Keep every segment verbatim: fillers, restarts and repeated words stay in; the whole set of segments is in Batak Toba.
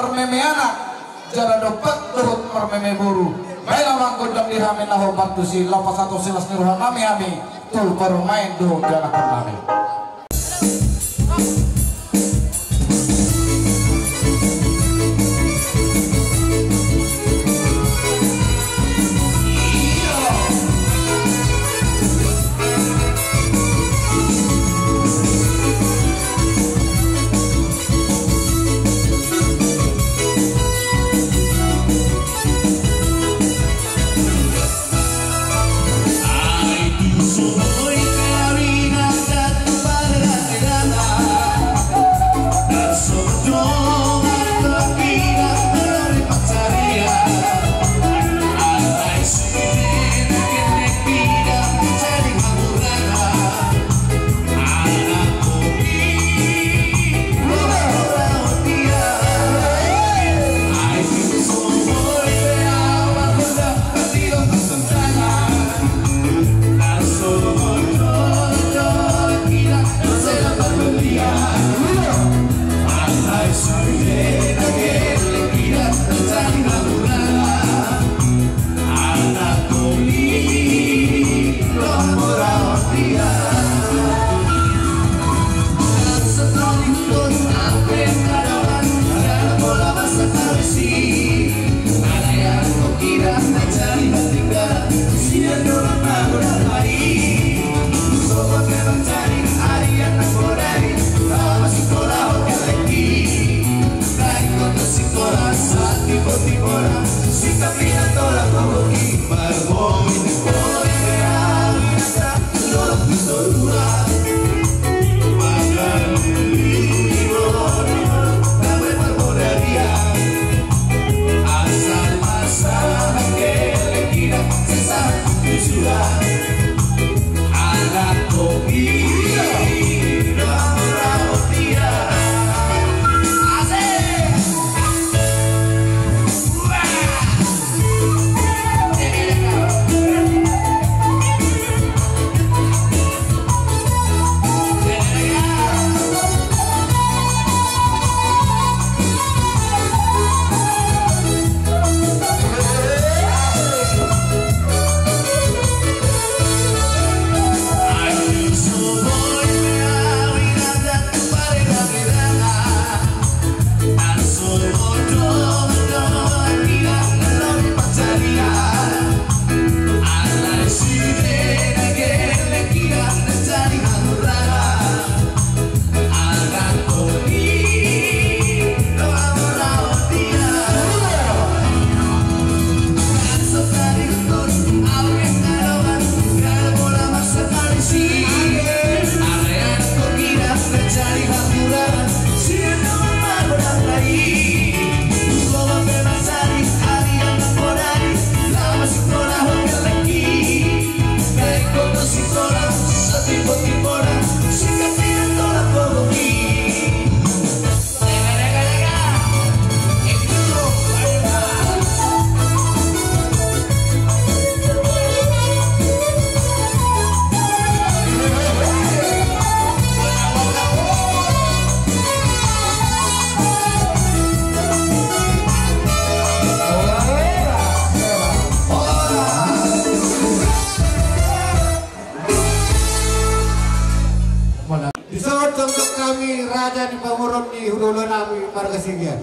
Marmeme anak jala dompak dohot marmeme boru. Baen ma gondang di hami na hombar tusi, laho pasahathon las ni roha nami hami tu parumaen dohot ianakhonnami. Dison tongtong hami raja ni pamoruon ni hulahula nami marga Siagian.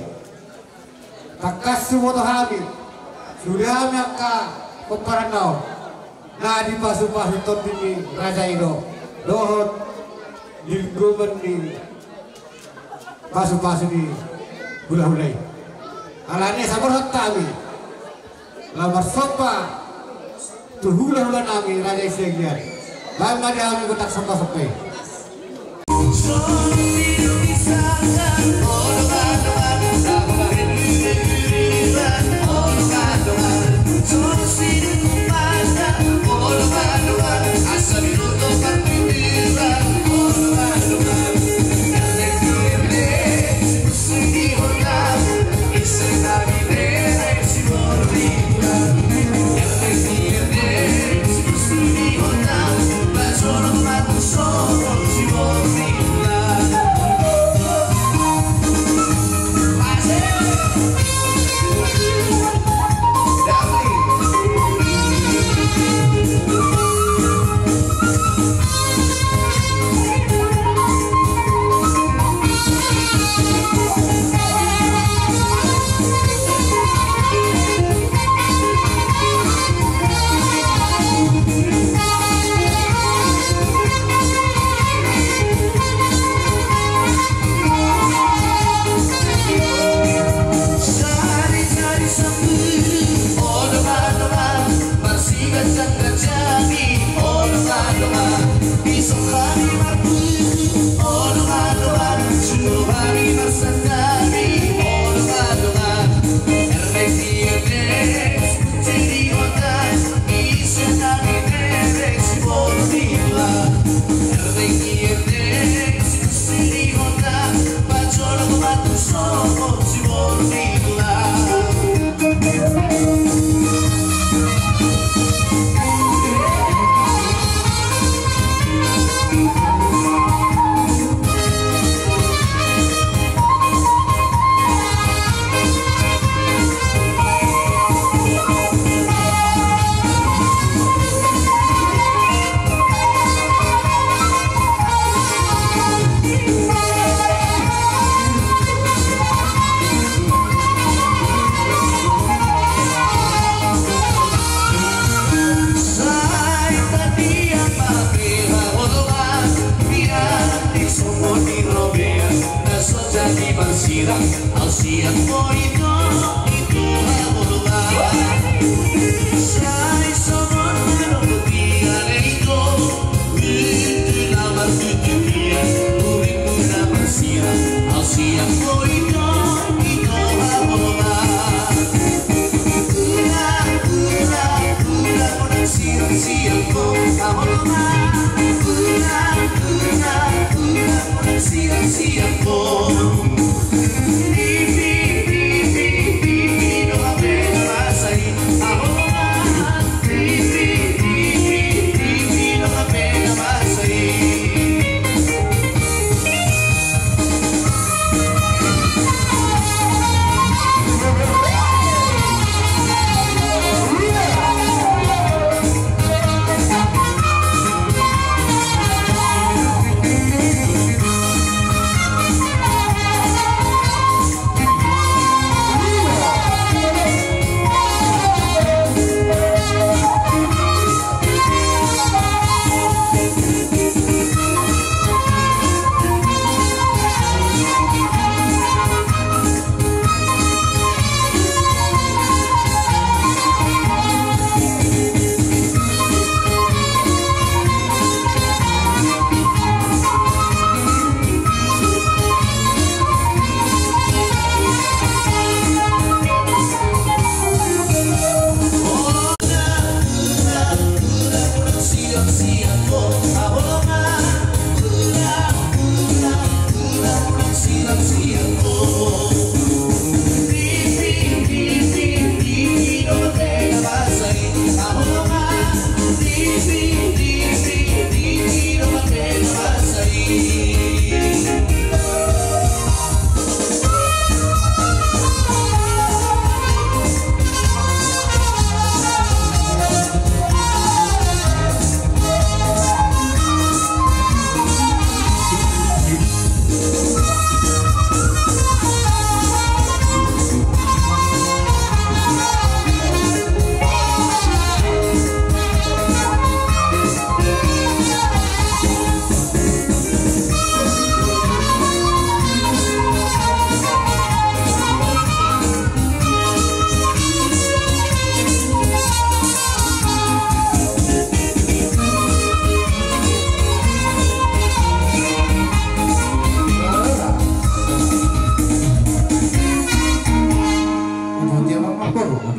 Tangkas huboto hami, sude hami angka pomparanna on na dipasupasu tondi ni raja i do dohot linggoman ni pasupasu ni hulahula i. Alani i saborhat hami laho marsomba tu hulahula nami raja i Siagian. Baen ma di hami gondang sombasomba i.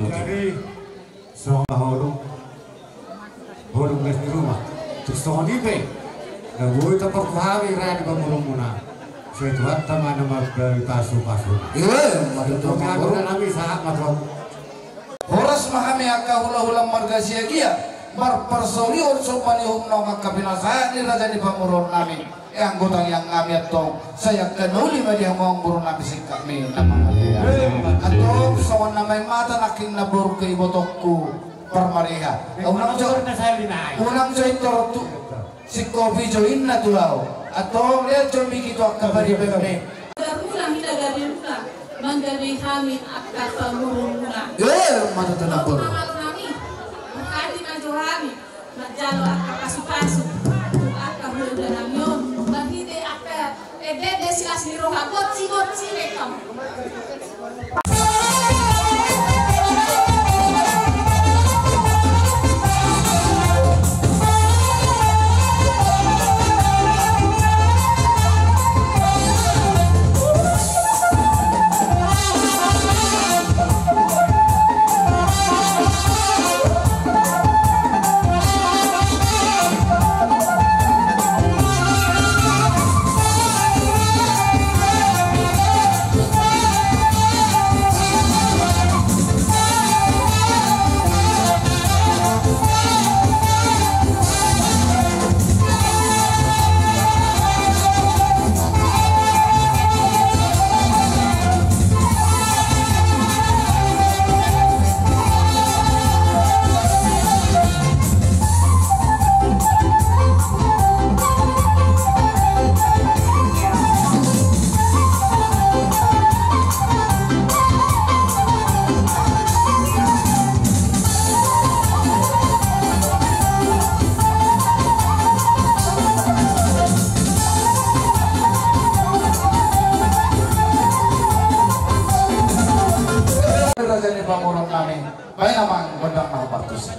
Jadi, songon na holong, holong les di ruma. Tung songon i pe, na boi taparkuhami ra di pangurungmuna. Sai Tuhanta ma na mambahen pasupasu. Iya, mari. Tung songon i pe, nami sahat ma tu hamu. Horas ma hami angka hulahula marga Siagian. Parparsaulion so panuhum nami angka pinasahat ni raja ni pamoruon nami. E, anggo tangiang nami antong, sai angka na uli ma di hamu amang boru nami singkat ni na mangalean. Antong songon na main mata nangkin na boru ke ibotongku parmareha. Unang jo, unang jo intor tu singkopi jo inna tu ahu. Antong lehon jo miki tu angka pariban ni. Manggabe hami angka pamoruonmuna. E, mata tenang boru. Hami, hami ma jo hami manjalo angka pasupasu tu angka hulahula nami on marhite angka ende silas ni roha, gotsi gotsi be tong. Raja ni pamoruon nami, baen amang gondang na partus.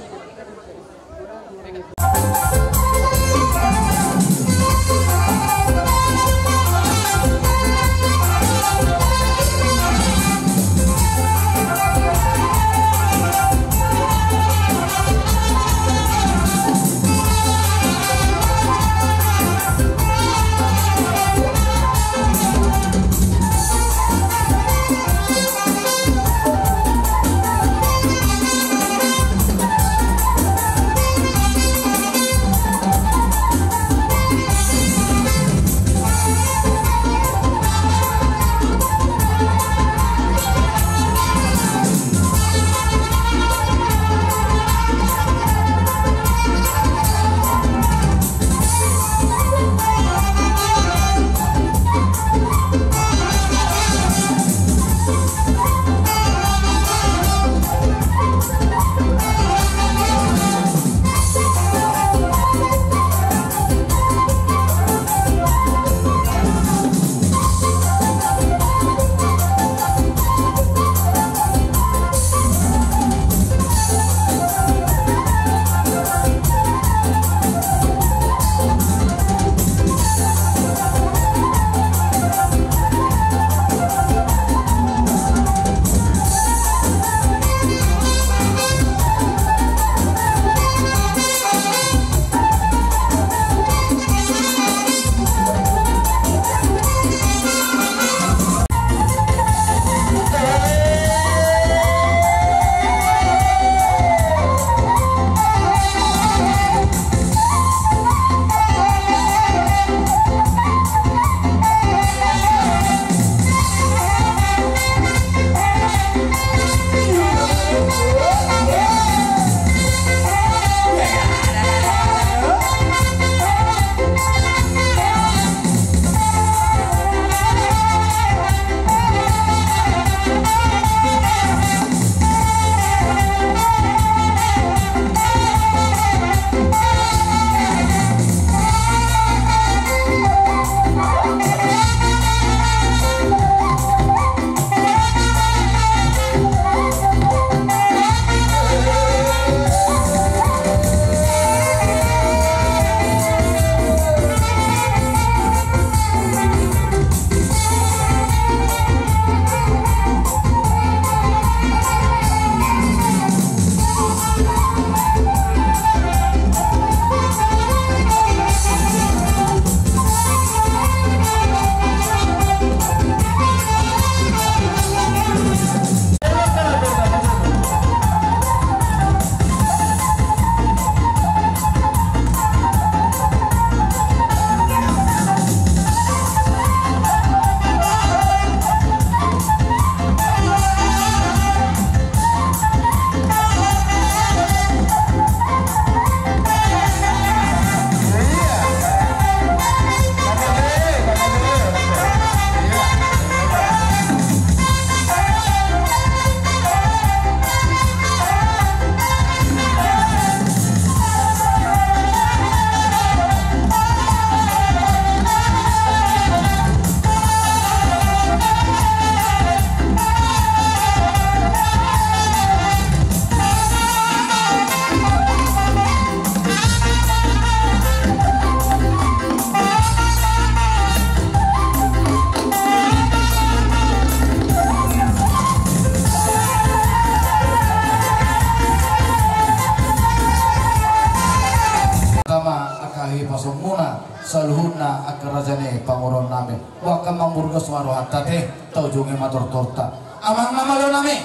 Saluhutna angka raja ni pamoruon nami. Boha, angka Amang Burgos ma rohanta, ate, taujungi ma tortorta. Amang na malo nami,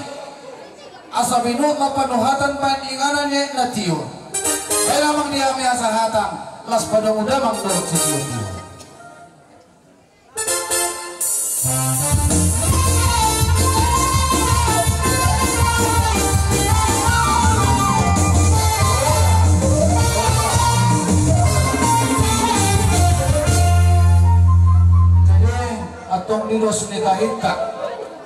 asa binut ma panuhatan baen inganan ni aek na tio. Baen amang di hami asa hatang, las padomu damang dohot sitio-tio. Jadi, antong di dos ni tahinta,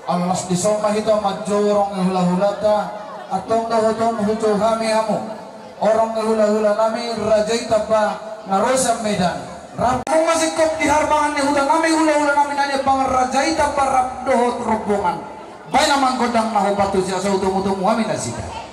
alas dison ma hita manjou horong ni hulahulanta. Antong dohot on hujou hami hamu horong ni hulahula nami Raja Itamba na ro sian Medan. Rap hamu ma singkop di harbangan ni huta nami hulahula nami na niambangan Raja Itamba rap dohot rombongan. Baen amang gondang na hombar tusi asa hutomutomu hami nasida.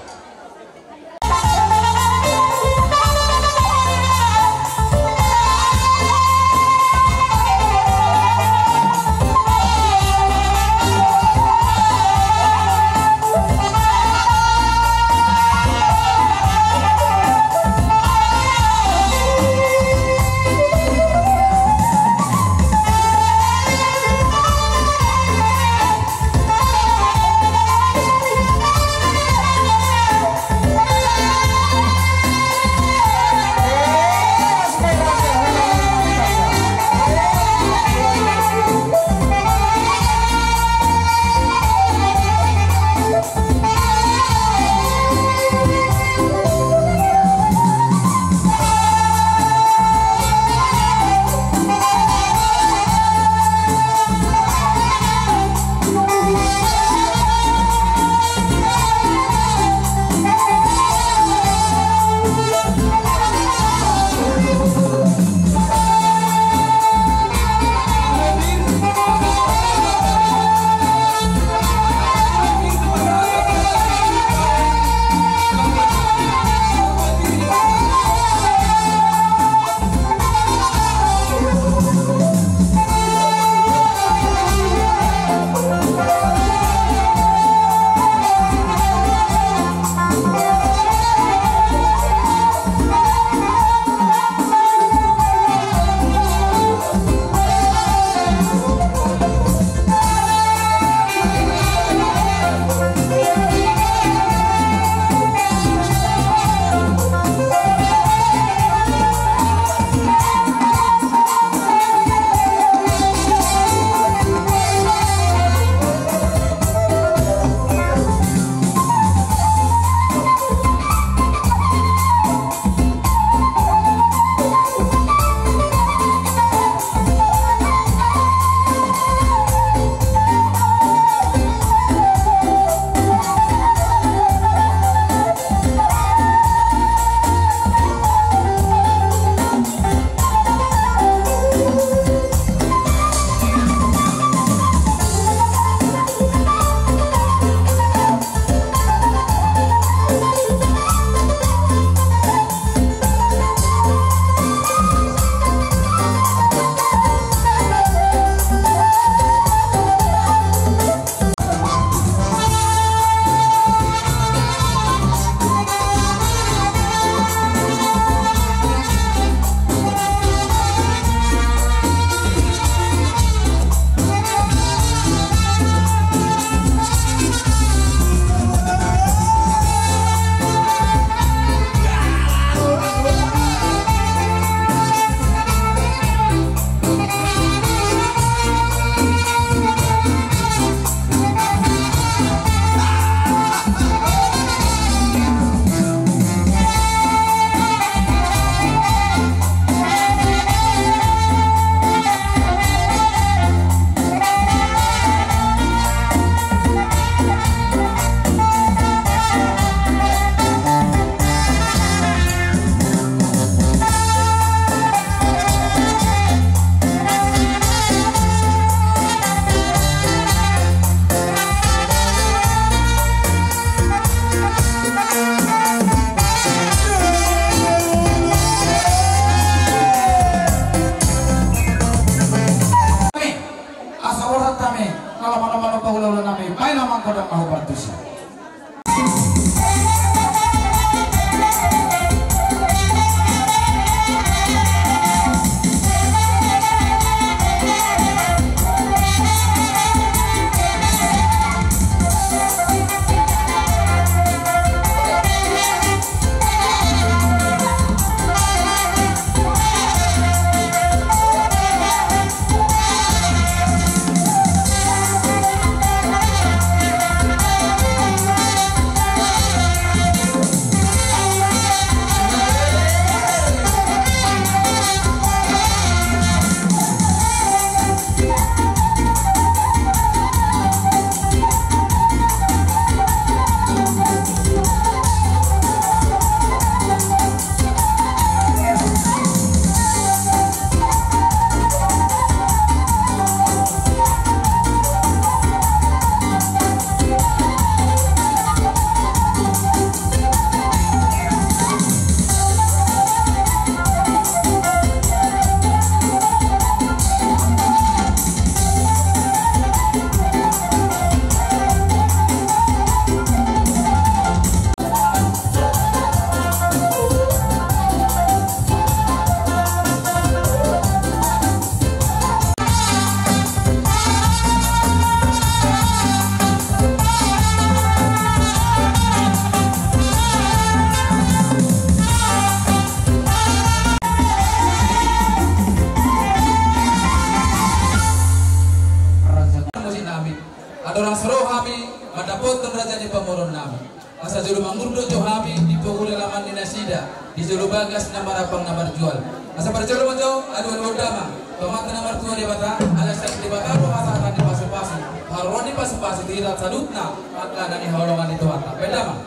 nami. Asa jolo mangurdot jo hami di pogu ni alaman ni nasida, di jolo bagas na marambang na marjual. Asa parjolo ma jo alualuhon damang tu Amanta na martua Debata, ala sian Debata do hasahatan ni pasupasu, haroro ni pasupasu di hita saluhutna, angka na nihaholongan ni Tuhanta. Bahen damang.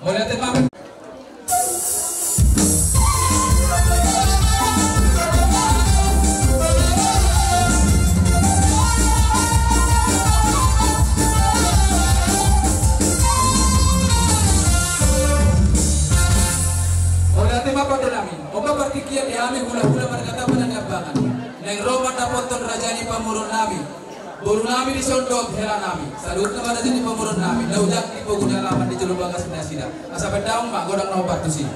Mauliate ma. Mauliate ma pande nami. On ma partingkian ni hami hulahula marga Tabanan Niambangan. Naeng ro mandapothon raja ni pamoruon nami. Boru nami dison dohot hela nami. Saluhutna ma raja ni pamoruon nami. Na ujak di pogu ni alaman di jolo bagas ni nasida. Asa bahen damang ma godang na hombar tusi.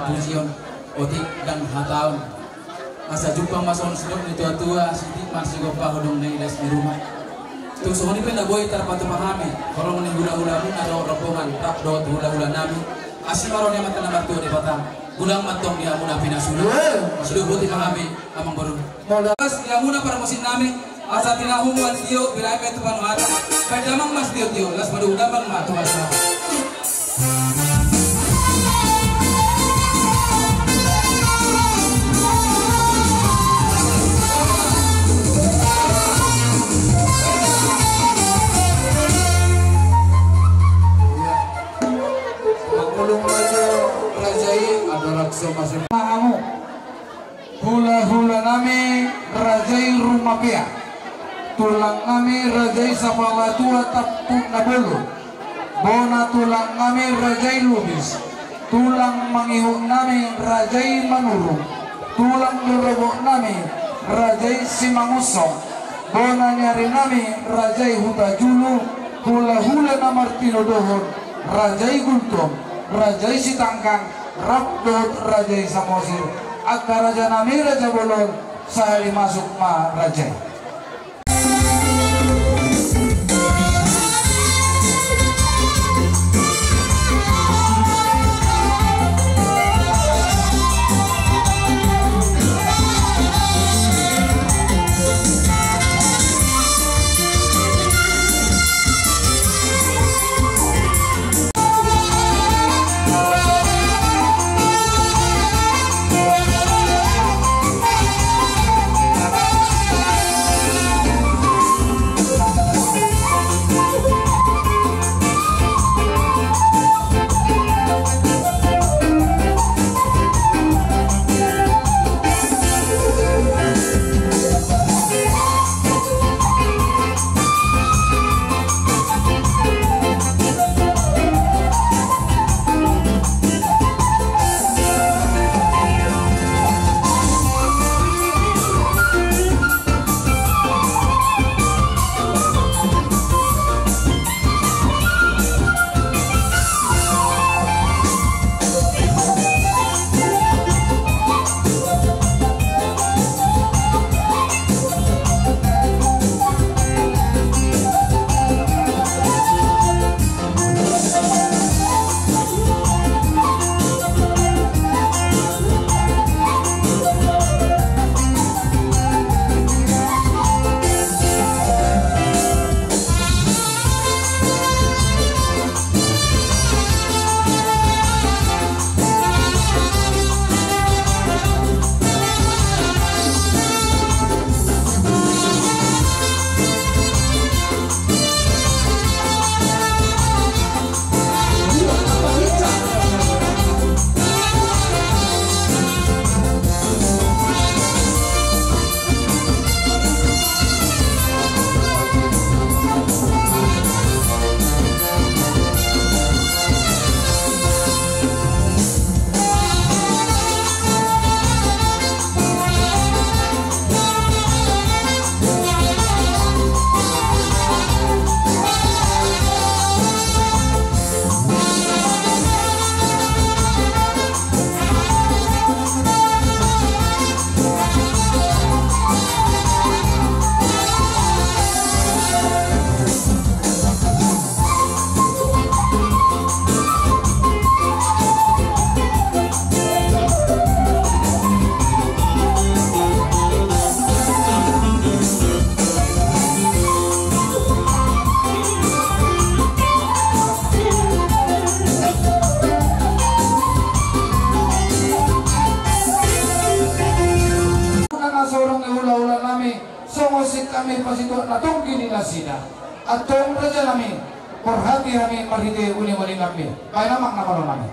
Tujuon, otik dan hataon. Asa jumpang ma songon sidok ni tua-tua, sitik ma sigompa, hodong na ilas ni ruma. Tung songon i pe na boi tarpatupa hami holong ni hula-hula muna dohot rombongan rap dohot hula-hula nami. Asi ma roha ni Amanta na martua Debata. Godang ma antong di hamuna pinasu-, sudah boti ma hami, amang boru. Las di hamuna parmusik nami, asa tinahumuna tio, binaen ma tu panuhatan, baen damang ma sitio-tio, las ma dohot damang ma tu hasa. Mangulung raja, raja i, ada raksa masuk. Mahamu. Hula-hula nami raja i Rumapea, tulang nami raja i Sapala Tua Tampuk Na Bolon, bona tulang nami raja i Lubis, tulang mangihut nami raja i Manurung, tulang rorobot nami raja i Simangunsong, bona ni ari nami raja i Hutajulu, hula-hula na martinodohon raja i Gultom, raja i Sitanggang, rap dohot raja i Samosir, angka raja nami raja bolon, sahali masuk ma raja i. Nang sorong ni hula-hula nami, songon singkami pasituak na tonggi ni nasida. Antong raja nami, parhati hami marhite uning-uninganmi. Baen damang na malo nami.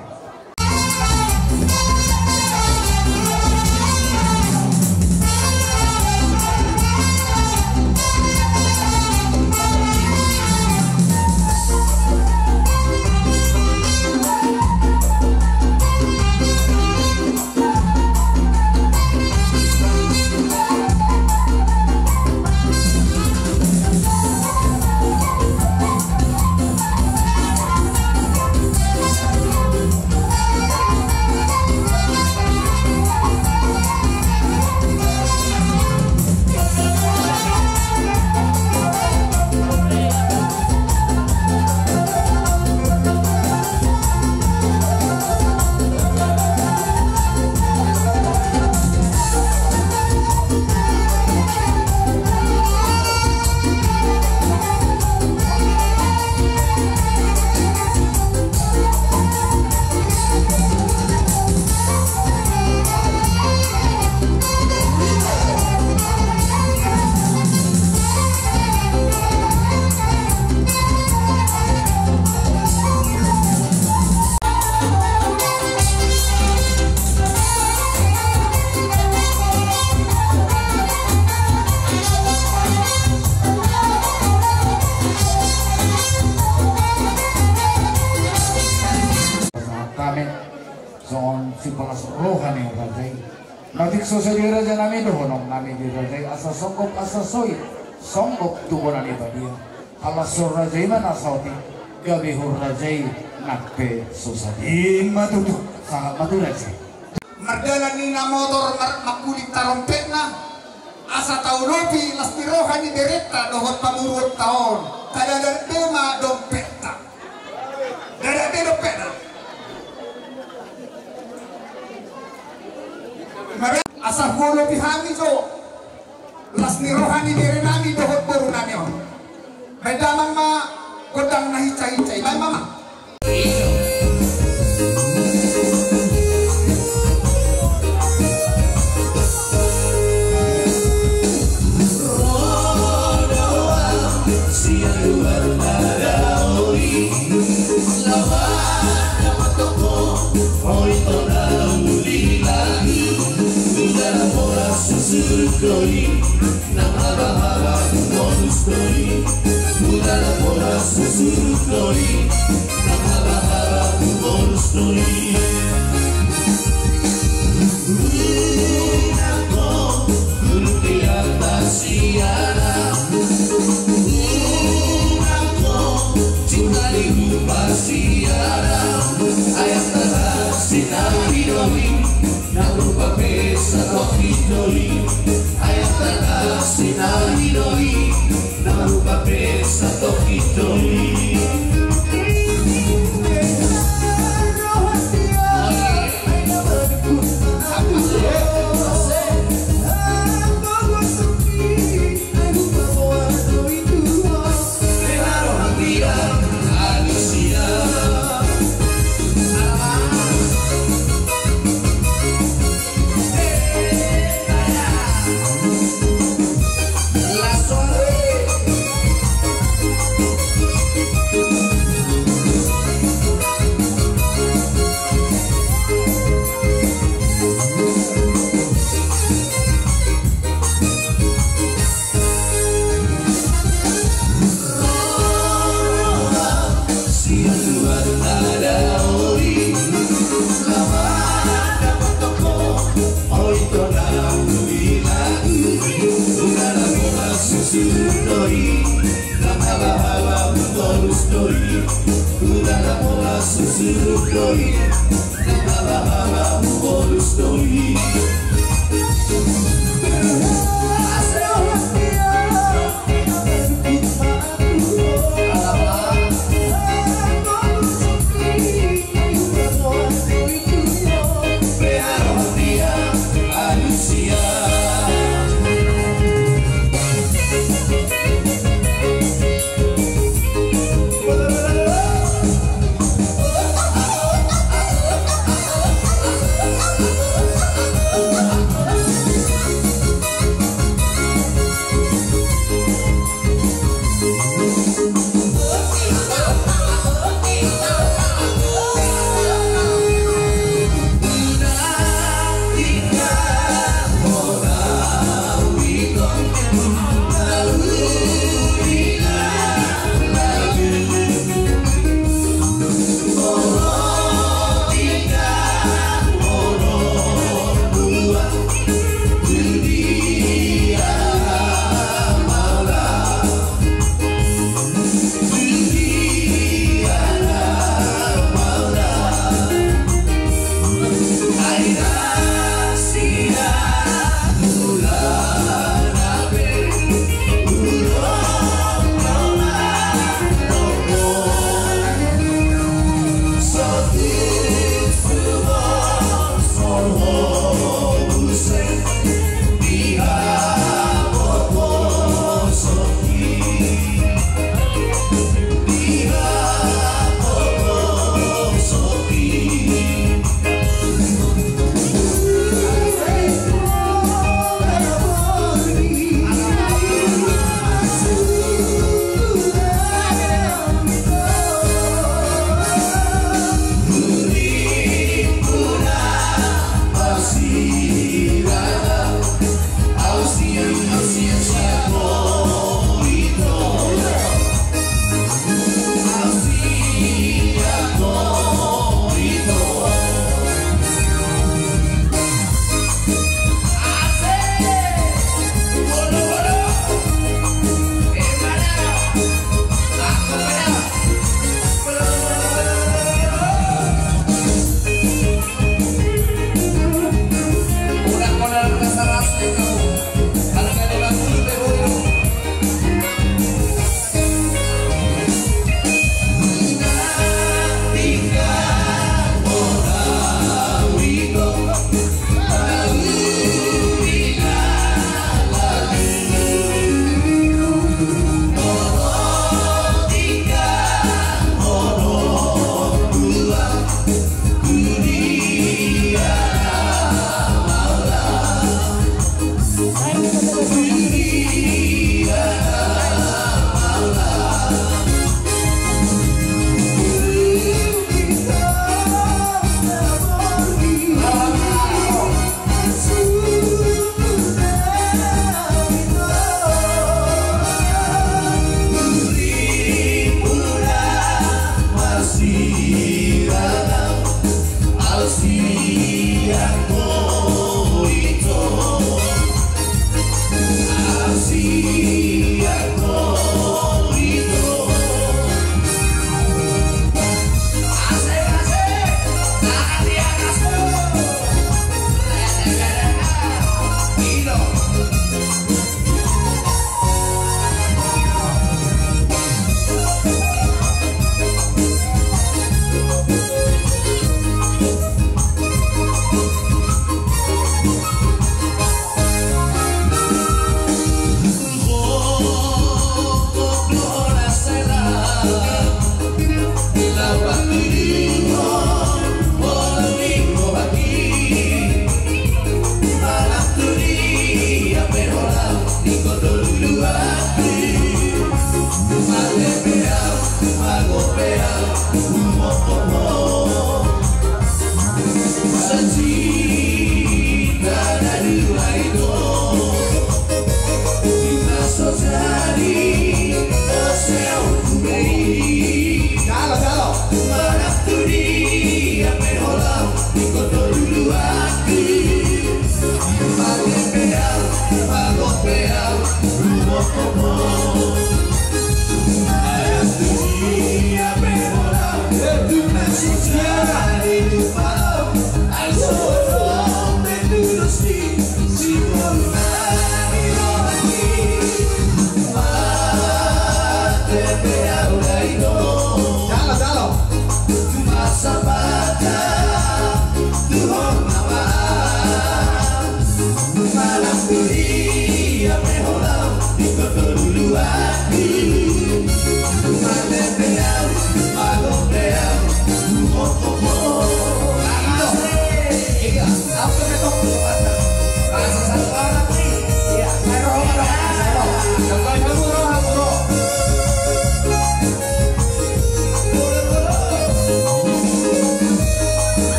Songon sipalas roha ni raja i. Matik so sadia raja nami dohonon nami di raja i, asa songgop asa soi, songgop tu bona ni badia. Palas so raja i ma na saotik, gabe hon raja i nang pe so sadia. I ma tutu, sahat ma tu raja i. Mardalan ni na motor mar-, mangkuling tarompetna, asa taolopi las ni roha ni berenta dohot pamoruonta on, tadadar be ma dompetta. Dadar be dompetta. Mare-, asa huolopi hami jo las ni roha ni bere nami dohot boru nami on. Baen damang ma gondang na hinsa-hinsa i, baen ma ma.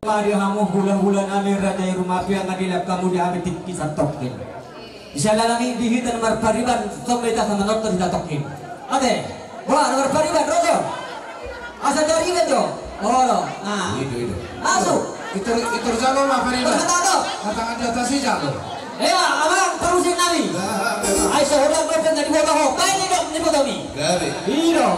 Padi hamu hulahula nami, raja i Rumapi, angka dilak hamu di hami tingki santongkin. Di siala nami di hita na marpariban, songon i asa manortor hita tongkin. Ate, boha na marpariban, ro jo. Asa tariban jo. Olo, ah. Ido, ido. Masuk. Itor, itor jalo ma pariban. Itor jalo. Tangan di atas i jalo. Ia, abang, parmusik nami. Ai, saholan dope na di bawah ho. Baen i do, di bawah mi. Gabe. Ido.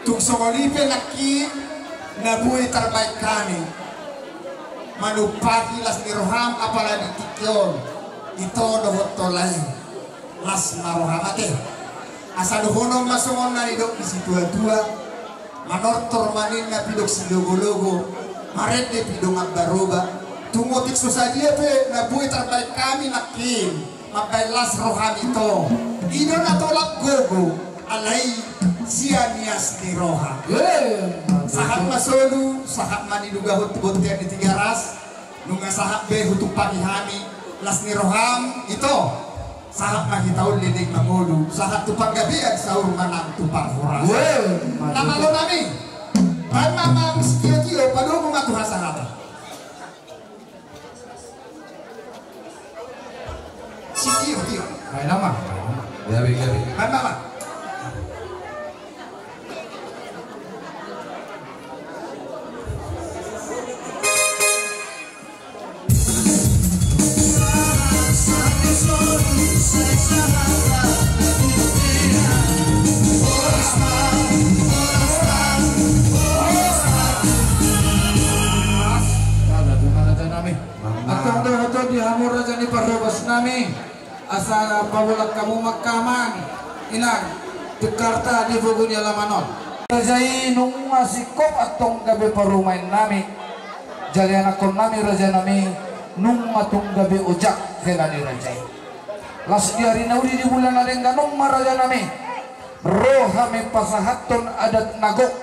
Tung songon i pe nangkin na boi tarbaen hami manumpahi las ni roham, apala di tingki on, ito dohot tola i. Las ma roham ate. Asa dohonon ma songon na nidok ni situatua, manortor ma ninna pidong silogologo, marende pidong ambaroba. Tung otik so sadia pe na boi tarbaen hami nangkin mambaen las roham ito, i do na tolap gogo, alai sian ias ni roha. Sahat ma solu, sahat ma nidok dohot tu bontean ni Tigaras. Nunga sahat be hutumpaki hami las ni roham, ito. Sahat ma hita on leleng mangolu, sahat tu panggabean, saur ma nang tu parhorasan. Weh, na malo nami. Baen ma amang sitio-tio, padomu ma tu hasahatan. Sitio-tio. Baen ma amang. Gabe, gabe. Baen ma amang. Antong do hata di hamu raja ni parhobas nami. Asa pabolak hamu ma amang, inang, tu Jakarta di pogu ni alaman on. Raja i nunga singkop antong gabe parumaen nami. Jala ianakhon nami raja nami nunga tung gabe ojak hela ni raja i. Las di ari na uli di bulan na denggan on ma raja nami ro hami pasahathon adat na gok.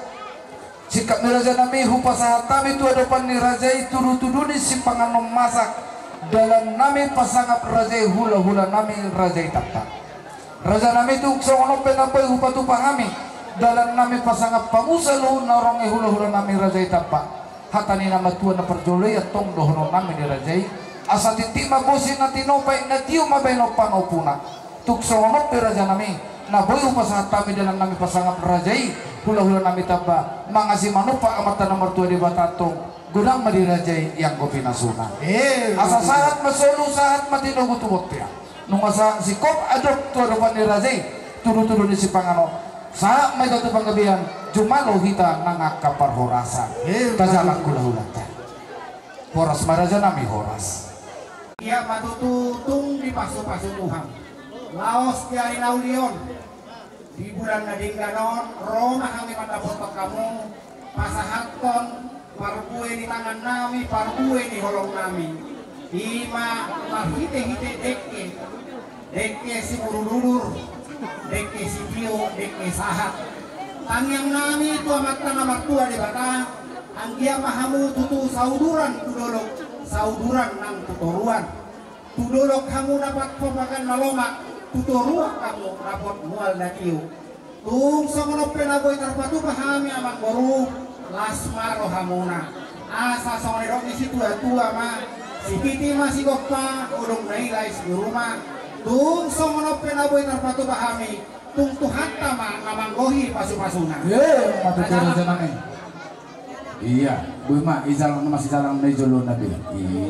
Singkat ni raja nami hupasahat hami tu adopan ni raja i tudu-tudu ni sipanganon masak, dalan nami pasangap raja i, hula-hula nami raja i Tampak. Raja nami tung songon on pe na boi hupatupa hami dalan nami pasangap pamusa luhut na roha ni hula-hula nami raja i Tampak. Hata ni na matua na parjolo i antong dohonon nami di raja i. Asa tintin ma bosi na tinopa i, na tio ma baenon panopuna. Tung songon on pe raja nami, na boi hupasahat hami dalan nami pasangap raja i, hula-hula nami Tampak, mangasi manumpak Amanta na martua Debata antong, godang ma di raja i ianggo pinasuna. Eh, asa sahat ma solu, sahat ma tinogu tu bontean. Nunga sa singkop antong tu adopan ni raja i tudu-tudu ni sipanganon, sahat ma hita tu panggabean, jumalo hita nang angka parhorasan. Eh, tajalang hula-hulanta. Horas ma raja nami, horas. Ia ma tutu tung dipasu-pasu Tuhan. Laos di ari na uli on, di bulan na denggan on, ro ma hami mandapothon hamu, pasahathon parbue ni tangan nami, parbue ni holong nami. I ma marhite-hite dengke, dengke simudur-udur, dengke sitio, dengke sahat. Tangiang nami tu Amanta na martua Debata, anggiat ma hamu tutu sauduran tu dolok, sauduran nang tu toruan. Tu dolok hamu dapot papakan na lomak, tu toruan hamu dapot mual na tio. Tung songon on pe na boi tarpatupa hami amangboru, las ma rohamuna. Asa songon nidok ni situa-tua ma, sititi ma sigompa, odong na ilais ni ruma. Tung songon on pe na boi tarpatupa hami, tung Tuhanta ma na manggohi pasu-pasuna. Ia, ma tutu raja nami. Ia, boi ma, i jalang na masijalang na i jolo na be. Ia,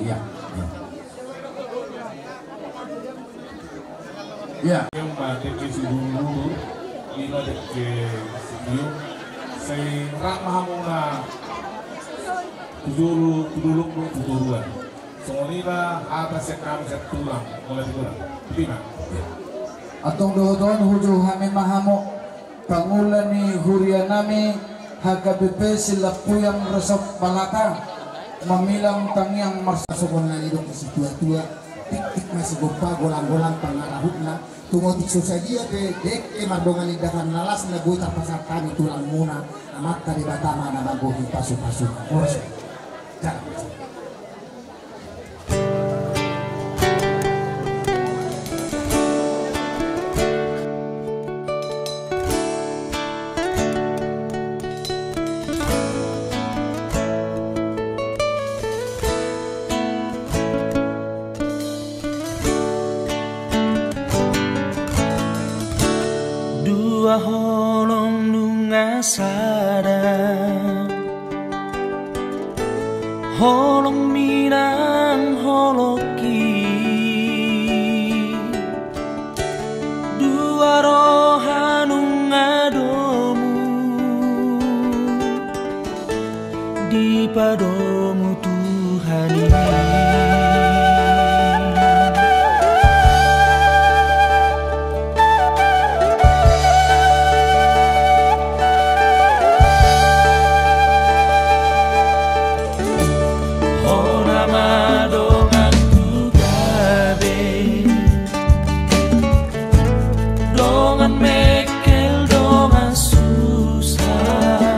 ia. Ia. Ia ma dengke simudur-udur, i ma dengke sitio. Sai rap ma hamuna tu dolok, tu dolok, tu toruan. Songon i ma hata sian hami sian tulang, mauliate tulang. Terima. Antong dohot on hujou hami ma hamu, pangula ni huria nami, H K B P Silampuyang Resort Balata, mamilang tangiang mars-. Songon na nidok ni situa-tua, tiktik ma sigompa, golang-golang pangarahutna. Tung otik so sadia pe dengke mardongan indahan na las na boi tarpasahat hami tulangmuna, Amanta Debata ma na manggohi pasu-pasu. Horas. Jalang. Dua holong nunga sada, holong minang holong ki, dua roha nunga domu dipadomu Tuhan i. Hona ma donganku gabe, dongan mengkel, dongan susah.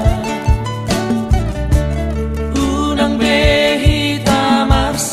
Unang be hita mars-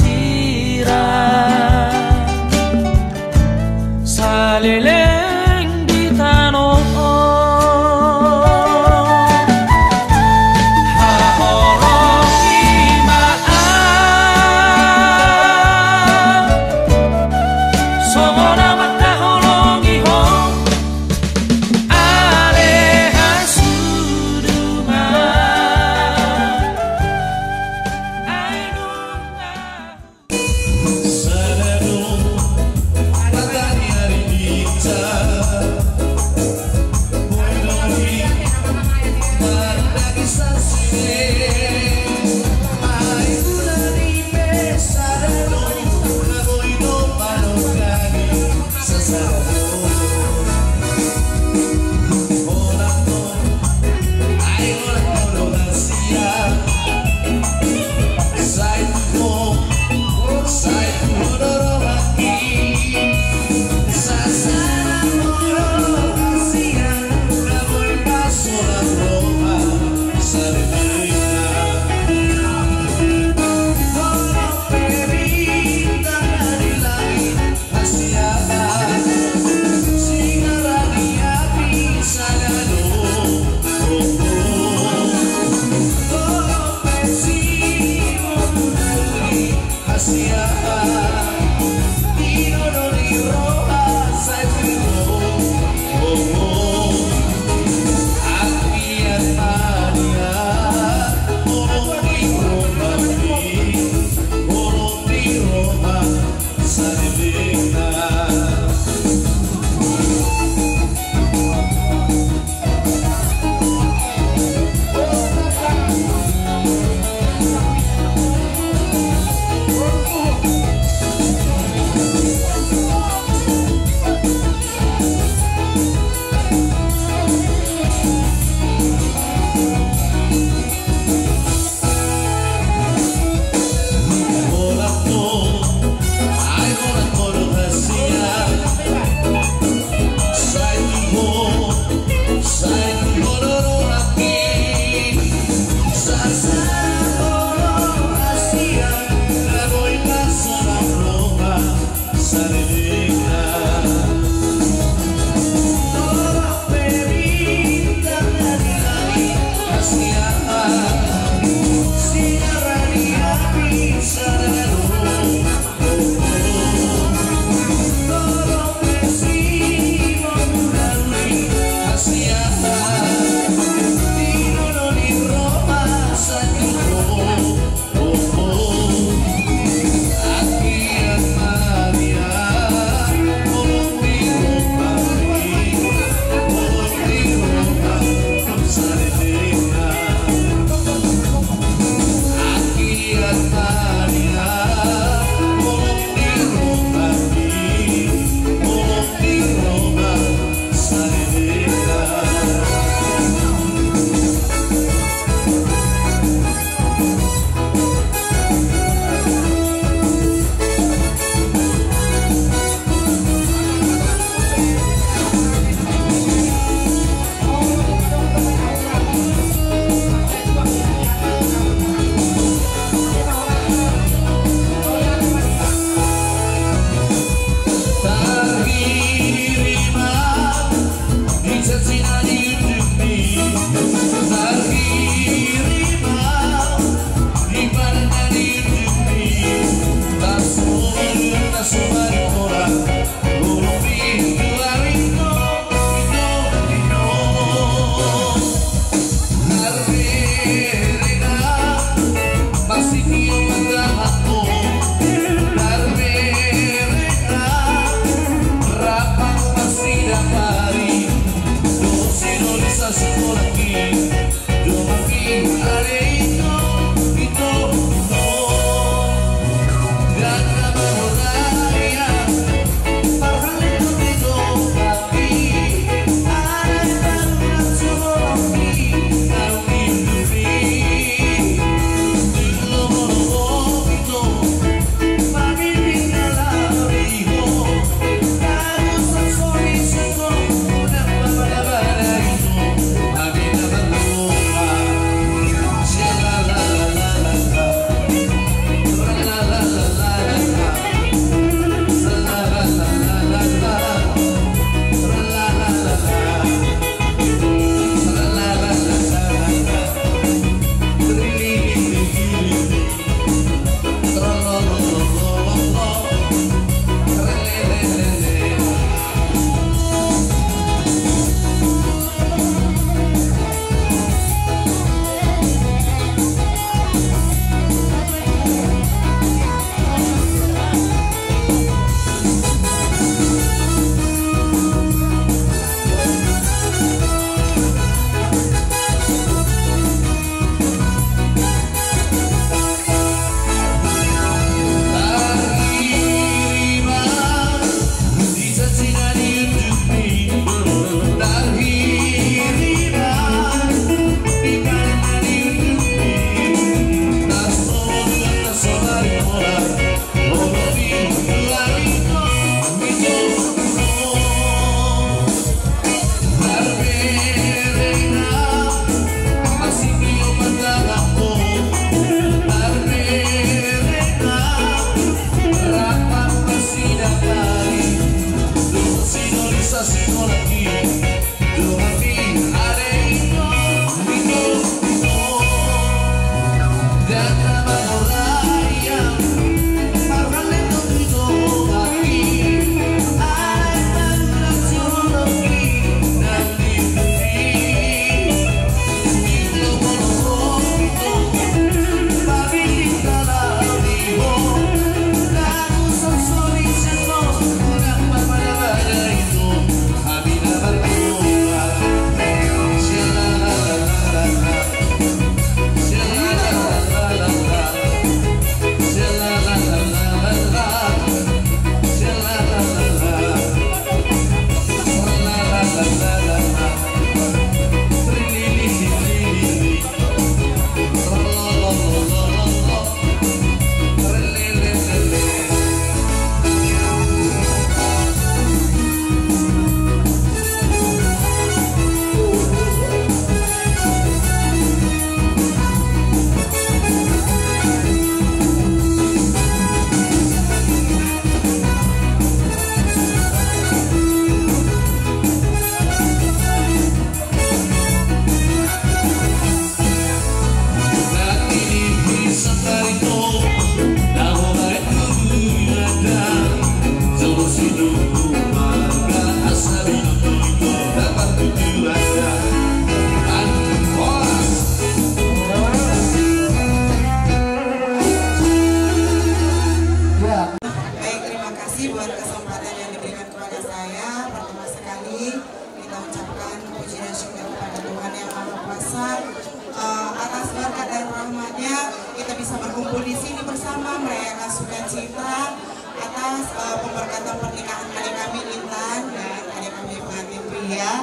Berkat dan rahmatnya, kita bisa berkumpul di sini bersama merayakan sukacita atas, eh, pemberkatan pernikahan adik kami Intan dan adik kami pengantin pria.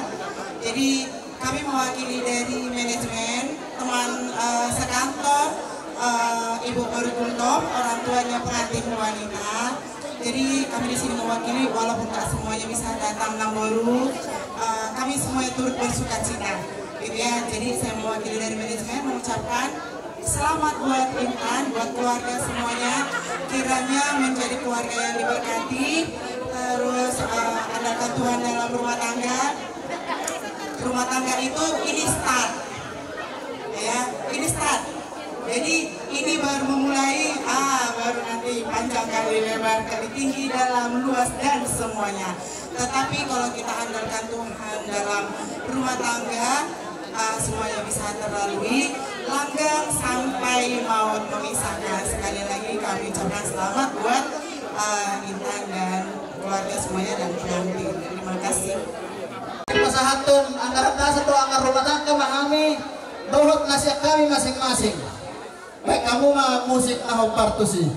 Jadi, kami mewakili dari manajemen, teman, eh, sekantor, eh, Ibu Baru Gultom, orang tuanya pengantin wanita. Jadi, kami di sini mewakili, walaupun tak semuanya bisa datang, Nang Boru, eh, kami semuanya turut bersukacita. Gitu ya, jadi saya mewakili dari manajemen mengucapkan selamat buat Intan, buat keluarga semuanya. Kiranya menjadi keluarga yang diberkati, terus, eh, andalkan Tuhan dalam rumah tangga. Rumah tangga itu ini start. Ya, ini start. Jadi, ini baru memulai, ah, baru nanti panjang kali lebar, kali tinggi, dalam, luas, dan semuanya. Tetapi kalau kita andalkan Tuhan dalam rumah tangga, ah, semuanya bisa terlalui. Langgeng sampai maut memisahkan. Sekali lagi kami ucapkan selamat buat, ah, Intan dan keluarga semuanya dan pengantin. Terima kasih. Pasahathon anggaran dasar dohot anggaran rumah tangga ma hami, dohot na sian hami masing-masing. Baen hamu ma musik na hombar tusi.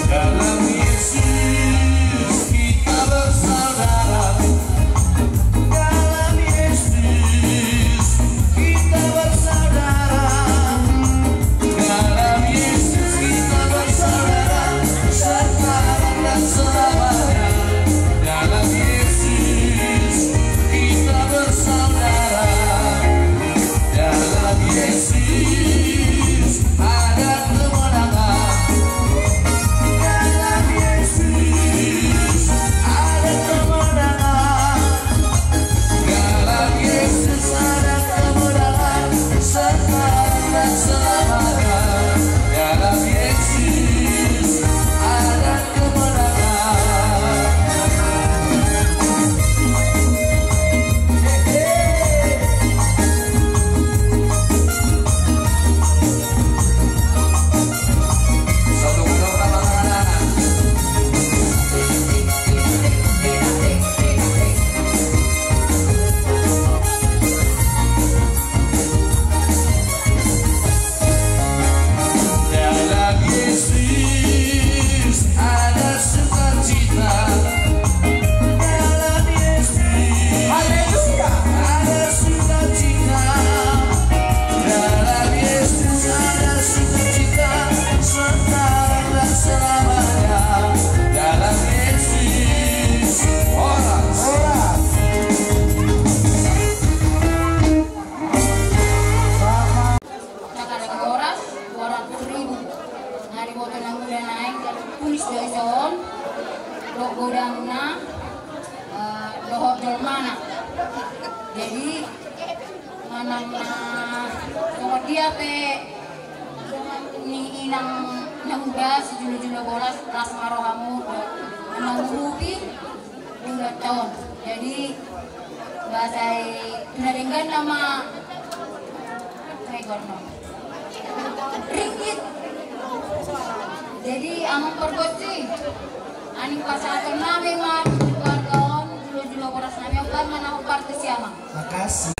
Dalam Yesus kita bersaudara. Dalam Yesus kita bersaudara. Dalam Yesus kita bersaudara, sekarang dan selamanya. Dalam Yesus kita bersaudara. Dalam Yesus ada kemenangan. Dalam Yesus ada kemenangan. Dalam Yesus ada kemenangan, sekarang dan selamanya. Dalam Yesus ada kemenangan. Dalam Yesus ada sukacita. Dalam Yesus, haleluya, ada sukacita. Dalam Yesus ada sukacita sekarang dan selamanya. Dalam Yesus, horas, horas. Cakar horas dua ratus ribu. Nah, diboto na muda naeng, tulis do ison, dohot godangna, eh, dohot jolmana. Jadi, manang na, songon dia pe, ni inang na muda, sijolo-jolo bolas, las ma rohamu, manang rupi, Bulan taon. Jadi, bahasa i, tu na denggan nama. Hai, gorno. Ringgit. Jadi, amang pargonsi. Aning pasahaton nami ma, keluarga on, jolo-jolo boras nami, on, mana hombar tusi amang. Makasih.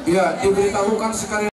Iya, diberitahukan sekali